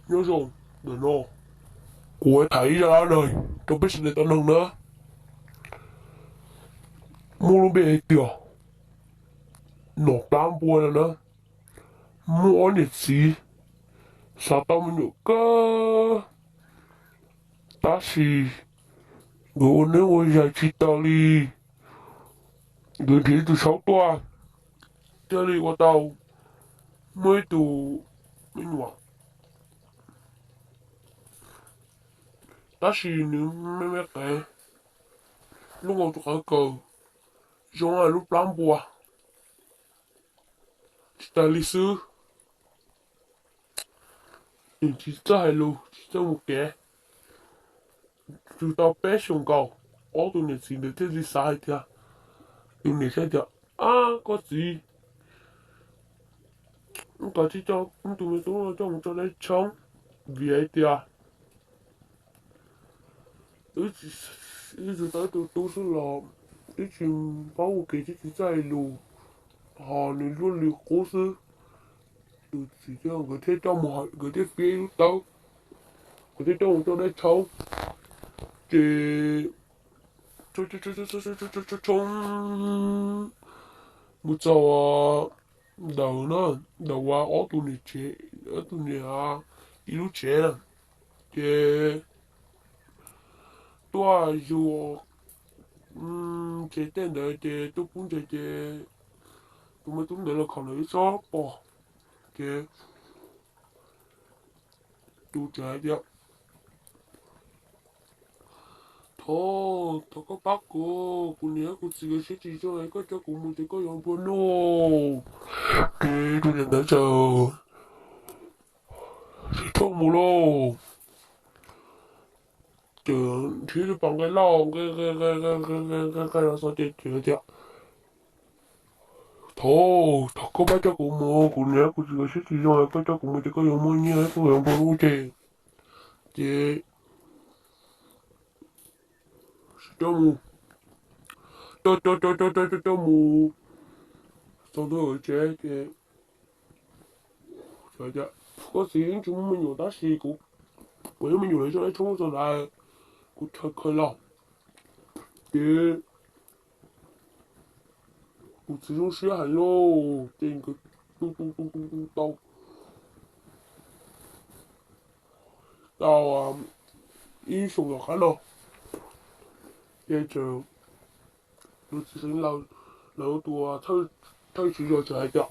Nyob zoo, ntawm no kuv tham ib zaj dab neeg rau peb sawv daws tau mloog na. Muaj lub npe hais tias Nom Plab Npua no na. Muaj ob niam txiv xav tau me nyuam kawg, tab sis nkawd ua neeb ua yaig tsis taus li. Nkawd nrhiav ib tug saub tuaj, thiaj li ua tau muaj ib tug me nyuam. Tab sis nws me me qev, lub nkaus tus qhov kaws zoo li lub plab npua, tsis tas li xwb, nws tsis txawj hais lus, tsis txawj mus kev. Tsuas tau peb xyoos nkaus, ob tug niam txiv ntawd thiaj li xav hais tias, tus niam thiaj tias, Ab, koj txiv, koj cia li coj tus me tub no coj mus tso dab tshoob, vim hais tias wb tsuas tau ib tug tub xwb los wb tsis paub ua kev, tsis txawj hais lus, ho nws luaj li qub xwb. Tus txiv thiab nkawd thiaj coj mus, nkawd thiaj fiab ib lub tawb, nkawd thiaj coj mus tso dab tshoob. Ces tshoob mus txog ntawm na, ntawm uas ob tug niam tsev, ob tug niam, ib lub tsev na, ces tuaj yug tsev tej ntawd ces tuaj pub ntses ces tus me tub ntawd los khaum lawv ib tsob pos, ces tus tsev hais tias, Thov, thov koj pab kuv, kuv niam kuv txiv nkawd siab tsis zoo, koj coj kuv mus ces koj yuav nplua nuj. Ces tus niam ntawd txawm tsis txhob mus lauj. Ces nrhiav tus pos nqe lauj, nqe nqe nqe nqe nqe nqe los txog ces tias, Thov, thov koj pab coj kuv mus, kuv niam kuv txiv nkawd siab tsis zoo, koj coj kuv mus ces koj yuav muaj nyiaj, koj yuav nplua nuj ces. Ces coj mus, coj coj coj coj coj coj mus txog ntua tsev ces, Koj txiv, yeej tsis muaj me nyuam tab sis kuv, kuv yeej me nyuam lawv tso dab tshoob txog ntawd, kuv chaw khaws los. Ces tus txiv zoo siab heev lauj, ces nkawd tu tu tu tu tu tau, tau ib xyoos tom qab no, ces tus txiv xeev laus, lawv tus thawj tswv zos txawm hais tias,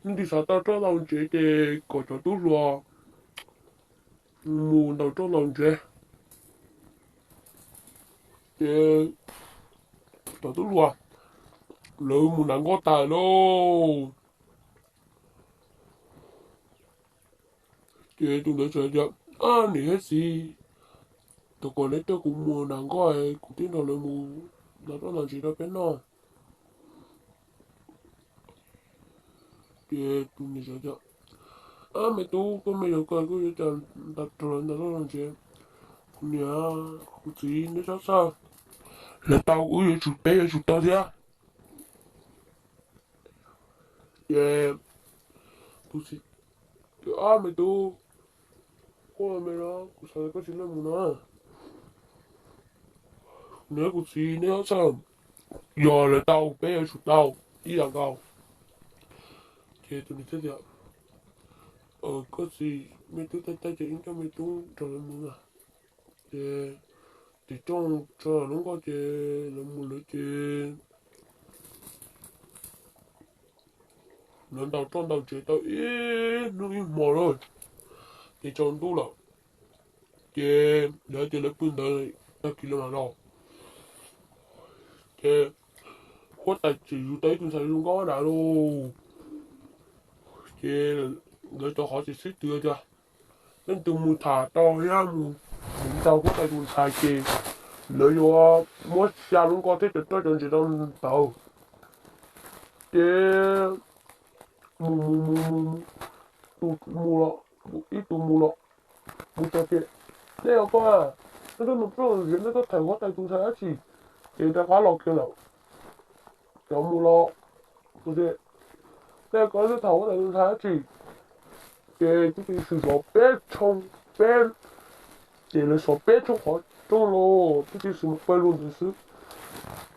Leej twg xav tau roj ntau ntsev ces kom cov tub hluas mus ntaus roj ntau ntsev. Ces cov tub hluas lawv mus nram nkoj tas lauj. Ces tus ntawd txawm tias, Ab, niam thiab txiv, thov kom neb coj kuv mus nram nkoj, kuv thiaj nrog lawv mus ntaus roj ntau ntsev rau peb noj. Ces tus niam txawm tias, Ab, me tub, koj me nyuam ko koj yuav cas ntaus roj ntau ntsev? Kuv niam kuv txiv neb txhob txhawj, lawv tau wb yuav tsum, peb yuav tsum tau thiab. Ces tus txiv, Ab, me tub, kuv xav tias koj tsis txhob mus no. Kuv niam kuv txiv neb txhob txhawj, yog lawv tau peb yuav tsum tau ib yam nkaus. Ces tus niam thiaj tias, Koj txiv, me tub tau tau ces wb coj me tub nrog lawv mus na. Ces tis rooj tso lub nkoj ces lawv mus lawv ces lawv ntaus roj ntaus ntsev tau ib hnub ib hmo lawm, ces tsaus ntuj lawm. Ces lawv tias lawv pw ntawd tag kis lawv mam los. Ces huab tais tseem yug tau ib tug ntxhais zoo nkauj dam lauj. Ces lawv cov qhov tseem sib tw tias, Leej twg mus tham tau thiab mus ntaus huab tais tus ntxhais ces lawv yuav muab xya lub nkoj thiab cov roj cov ntsev rau ntawd. Ces mus mus mus mus mus, tus mus los, ib tug mus los, mus txog ces, Nej os koj, nej tuaj ntaus roj ntsev, nej tuaj tham huab tais tus ntxhais dab tsi? Ces rov qab los kiag lawm. Cov mus los, tus tias, Nej os koj, nej tuaj tham huab tais tus ntxhais dab tsi? Ces tub ceev xwm zov peb tshoob, peb, ces lawv zov peb tshoob qhov rooj los tub ceev xwm mus pawg lug ntawd xwb.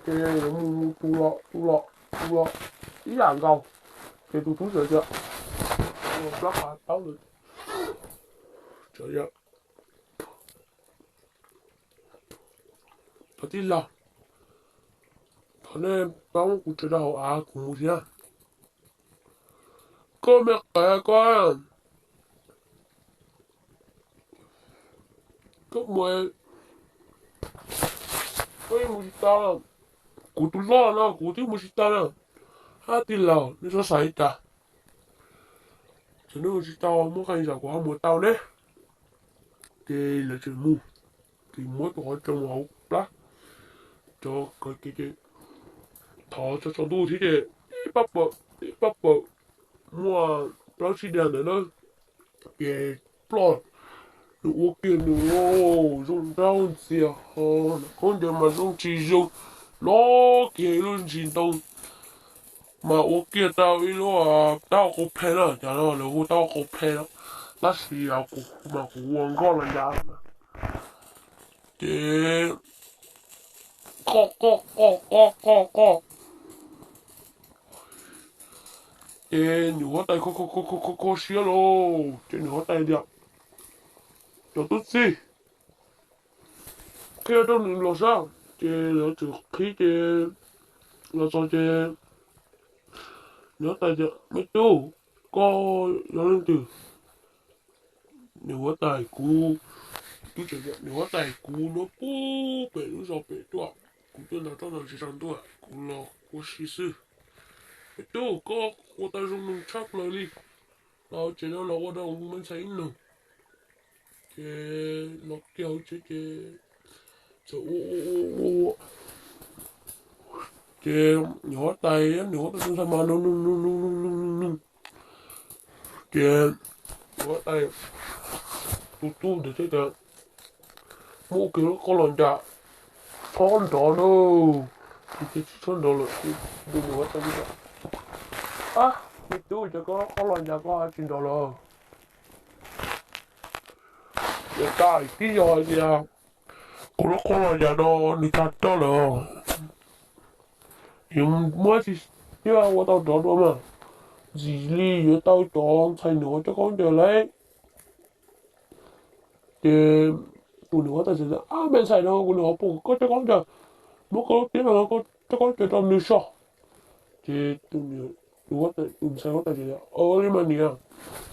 Ces lawv mus mus tus los tus los tus los ib yam nkaus. Ces tus tub txawm tias, plab qas taub lawm, Thov tij laug, thov nej pab muab kuv tso rau hauv av kuv mus thiab. Koj me qas koj, koj mus, koj mus tsis tau. Kuv tus loj no kuv twb mus tsis tau na. Hab tij laug, nej txhob xav li cas. Thaum nej mus tsis tau muab qee zaum kuv ho mus tau ne. Ces lawv tseem mus, ces muab tus qhov tsoo hauv plab, cov, thov tso tsaus ntuj thiab ces ib pab pawg, ib pab pawg muaj plaub tsib dag ntawd na. Ces ploj, nws ua kiag nws zoo nraug ntxiag ho, khaub ncaws mas zoo tsis zoo, loj kiag ib lub ntsis ntoo mas ua kiag tau ib lub taub hau qau plhe na, cov no lawv hu taub hau qau plhe no, tab sis kuv mas kuv ua nkoj los ncas na. Ces qoj qoj qoj qoj qoj qoj, ces niam huab tais kho kho kho siab lauj, ces niam huab tais tias, cov tub txib, qhib rau nws los saib. Ces lawv txawm qhib ces los txog ces niam huab tais tias, me tub, koj yog leej twg? Niam huab tais, kuv, niam huab tais, kuv nyob puag pem lub zos pem tuaj, kuv tuaj nrog roj no tsis tsaus ntuj, kuv los ua si xwb. Me tub, koj ua tau zoo nraug tshaj plaws li, los tsev no los ua rau me ntxhais ib nug. Ces los kiag hauv tsev ces txawm ua ua ua ua, ces niam huab tais, niam huab tais tus ntxhais mas nug nug nug nug nug nug nug nug, ces niam huab tais tus tub ntawd thiaj tias, muab ua kiag lub qoj los ncas, txhob nrov na. Ces tsis txhob nrov lawm, tus niam huab tais tias, ab, me tub, cas koj lub qoj los ncas koj tsis nrov lawm? Niam tais, twb yog hais tias kuv lub qoj los ncas no nws tag roj lawm, yuav muab tsis, thiaj ua tau nrov dua mas, ntxim li yuav tau cov ntxhais nws cov khaub ncaws lauj. Ces tus niam huab tais txawm tias, ab, me ntxhais no kuv nws ho pom koj cov khaub ncaws, muab koj lub tiab no koj cov khaub ncaws rau nws so. Ces tus ntxhais huab tais tias, ua li mas niam.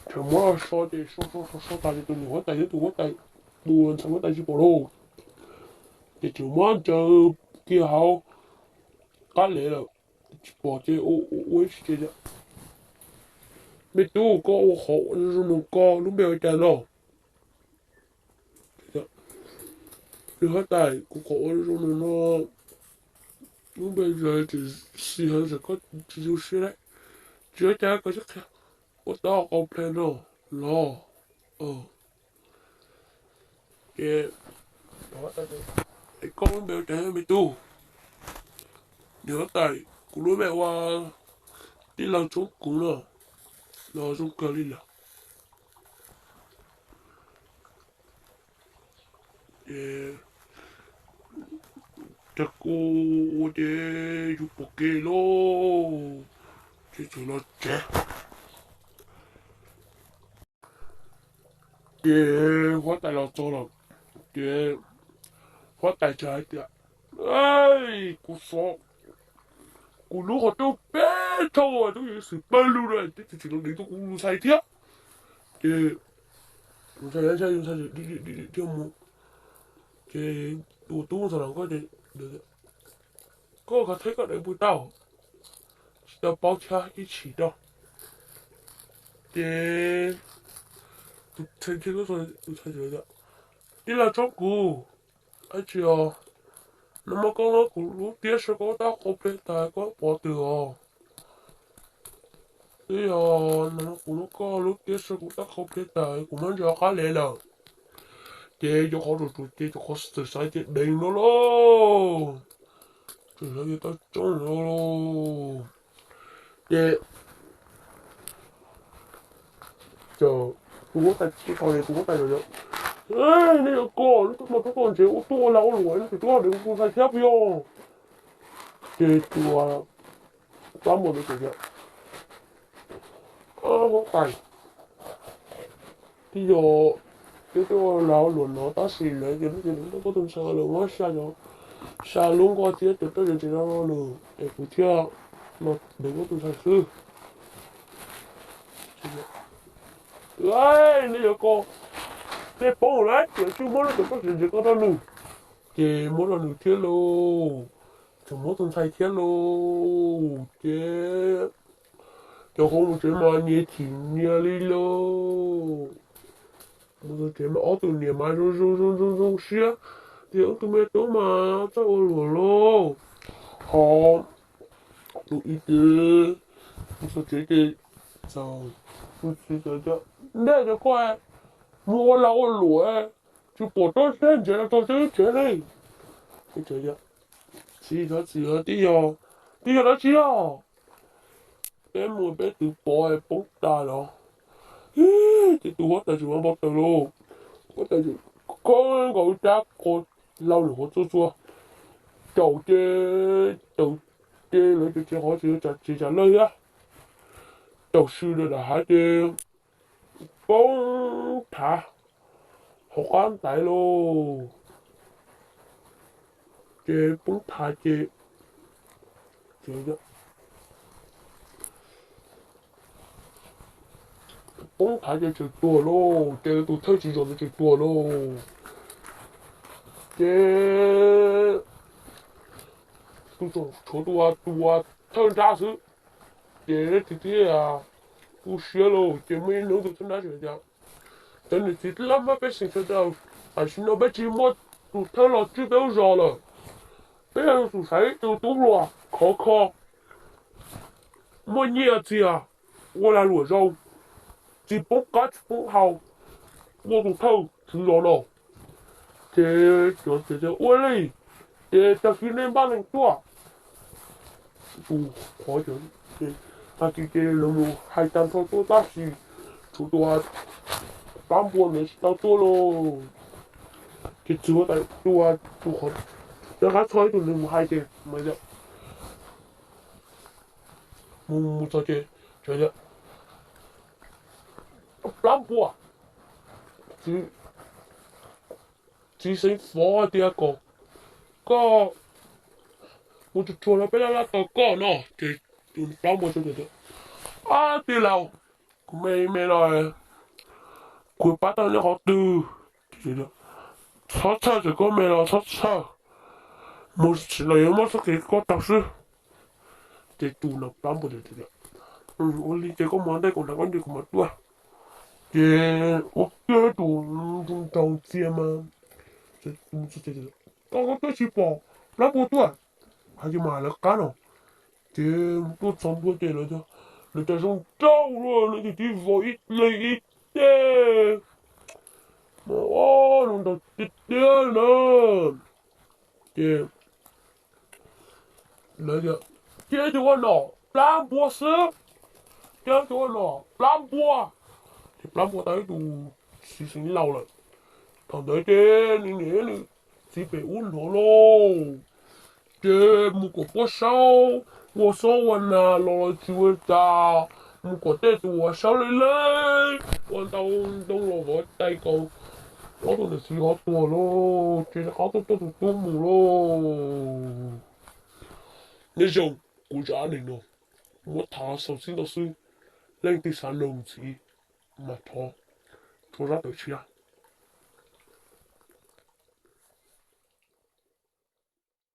Txawm muab los so ces so so so so tas ces tus niam huab tais thiab tus huab tais, tus ntxhais huab tais tsis pom lauj. Ces tseem muab ntsaws kiag hauv qab lev lawm, tsis pom ces ua ib tse tias, me tub, koj ua qhov zoo zoo no koj lub npe ua cas no? Niam huab tais, kuv qhov ua zoo zoo no, lub npe yog tsis xis heev, koj tsis zoo siab lauj. Tsis ua cas, koj tsis qhia, ua tau qau ple no los. Ces, es koj lub npe ua cas me tub? Niam huab tais, kuv lub npe ua tij laug Tshoob Kuv no, los zoo kawg li lawm. Ces cas kuv ua ces yus pom kev lauj, ces txawm los tsev. Ces huab tais los txog lawm, ces huab tais txawm hais tias, kuv xov, kuv lub qhov rooj peb tshoob, tub ceev xwm pawg lug na, tub ceev xwm los deev tau kuv tus ntxhais thiab. Ces tus ntxhais ntshai, tus ntxhais thiaj mus, ces tus tub ntxhais los koj ces, koj kov theb koj deev pw tau, tsis tau paub chab ib tshim rau. Ces tus ntxhais thiaj, tus ntxhais tias, tij laug Tshoob Kuv, ab tsi os, nag hmo koj muab kuv lub tiab saw koj tab qau ple tas koj pov twg os? Twb yog nag hmo kuv muab koj lub tiab saw kuv tab qau ple tas kuv muab ntsaws qab lev lawm. Ces cov qhov ruam ruam ces cov qhov txawm xav tias deev no lauj, txawm xav tias tau tsoob no lauj. Ces, ces tus huab tais, tus huab tais, nej yuav koj, nej tuaj mus tuaj ntsev ua tuaj ua lag ua luam, nej tseem tuaj dev kuv tus ntxhais thiab puas yog? Ces tus plab npua ntawd tias, huab tais, twb yog peb tuaj ua lag ua luam no tab sis lawv tias nej tseem tuaj ua tus ntxhais lawm, muab xya cov, xya lub nkoj thiab cov roj ntsev no rau nws es kuv thiaj los dev koj tus ntxhais xwb. Nej yuav koj, nej poob lawm ces tsis muab lub cov roj ntsev ko rau nws. Ces muab rau nws thiab lauj, tseem muab tus ntxhais thiab lauj. Ces cov hauv mus tsev mas nyias chim nyias li lauj. Mus tsev mas ob tug niam mas zoo zoo zoo zoo zoo siab tias wb tus me tub mas txawj ua luam lauj. Ho tus ib tsev, mus tsev ces txawm, tus txiv tias, nej cov koj mus ua lag ua luam tsis pom roj ntsev los txog tsev li. Txiv, txiv, twb yog, twb yog dab tsi os? Peb mus peb twb pov poob tas los. Ces tus huab tais tseem npau taws lauj, huab tais tseem khawb nkaus ib rab qau hlau nws qhov txua txua, caum ces, caum ces lawv cov tsev qhov tsev tsis tsam lawj thiab, caum swm daim hav ces poob thav hauv qab ntaiv lauj. Ces poob thav ces, poob thav ces tseem tuag lauj, ces tus thawj tsis zos ntawd tseem tuag lauj. Ces tus tshuav tus, tus thawj nrab xwb, ces leej twg thiaj tu siab lauj. Ces muaj ib hnub tus thawj nrab tias, cov niam txiv dab laug pej xeem sawv daws, tam sim no peb tsis muaj tus thawj los tswj peb lub zos lawm. Peb yuav tsum xaiv ib tus tub hluas khov kho, muaj nyiaj txiag, ua lag luam zoo, tsis poob qab tsis poob hau, ua tus thawj tswv zos no. Ces cov tias ua li, ces tag kis nej npaj neeg tuaj. Tus qhov, tag kis ces lawv mus hais tag nrho tuaj tab sis tshuav tus plab npua ntawd tsis tau tuaj lauj. Ces txiv huab tais, tus, tus qhov rov qab txhoj ib tug neeg mus hais ces mus, mus txog ces, plab npua, txiv xeev fov hais tias kom koj mus tsuag tsuag los peb laj laj tos koj no. Ces plab npua tias, ab tij laug, kuv me me los, kuv pab tau nyob qhov twg? Txhob txhawj, txawm koj me los txhob txhawj, mus tsis los yuav muab txoj kev koj tau xwb. Ces tus no plab npua tias, ua li ces koj mus ntej kuv hnav koj ntsis kuv mam tuaj. Ces ua kiag tus nraug txias mas, koj tuaj tsis pom plab npua tuaj, hais tias mas lawv qab no. Ces tuaj txog ntua ces lawv, lawv cas zoo nraug luaj, lawv tus tib vau ib leeg ib teg, mas zoo nraug tiag tiag na. Ces lawv tias, cia cov ua nom plab npua xwb, cia cov ua nom plab npua. Ces plab npua tau ib tus txiv xeev laus lawm. Thaum ntawd ces nws niam nws txiv pem ub hnov lauj, ces mus kom pab saub, ua xob ua nas los los tsis ua cas, mus kom tej tus uas saub lej lej ua ntau ntoo los vov tais kom ob tug niam txiv ho tuag lauj, ces rov qab tuaj tuaj tus tub mus lauj. Nyob zoo, kuv zaj dab neeg no muab tham xaus txij no xwb, leej twg xav mloog ntxiv mas thov tso zaj tawm tshiab.